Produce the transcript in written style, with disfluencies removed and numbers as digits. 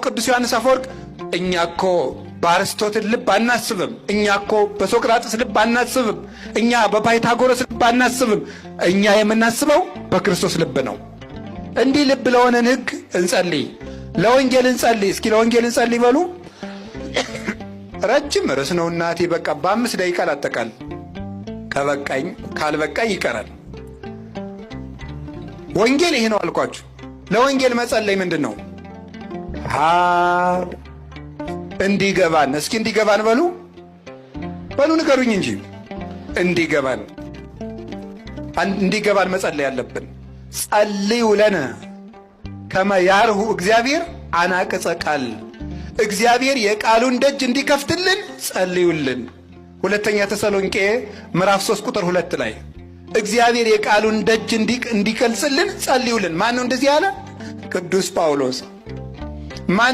ቅዱስ ዮሐንስ አፈወርቅ እኛ እኮ በአርስቶትል ልብ አናስብም፣ እኛ እኮ በሶቅራጥስ ልብ አናስብም፣ እኛ በፓይታጎረስ ልብ አናስብም። እኛ የምናስበው በክርስቶስ ልብ ነው። እንዲህ ልብ ለሆነን ሕግ እንጸልይ፣ ለወንጌል እንጸልይ። እስኪ ለወንጌል እንጸልይ በሉ። ረጅም ርዕስ ነው እናቴ። በቃ በ5 ደቂቃ ላጠቃል። ከበቃኝ፣ ካልበቃኝ ይቀራል። ወንጌል ይሄ ነው አልኳችሁ። ለወንጌል መጸለይ ምንድን ነው? እንዲገባን። እስኪ እንዲገባን በሉ በሉ፣ ንገሩኝ እንጂ። እንዲገባን፣ እንዲገባን መጸለይ ያለብን። ጸልዩ ለነ ከመ ያርሁ እግዚአብሔር አናቅጸ ቃል፣ እግዚአብሔር የቃሉን ደጅ እንዲከፍትልን ጸልዩልን። ሁለተኛ ተሰሎንቄ ምዕራፍ 3 ቁጥር 2 ላይ እግዚአብሔር የቃሉን ደጅ እንዲገልጽልን ጸልዩልን። ማን ነው እንደዚህ ያለ? ቅዱስ ጳውሎስ። ማን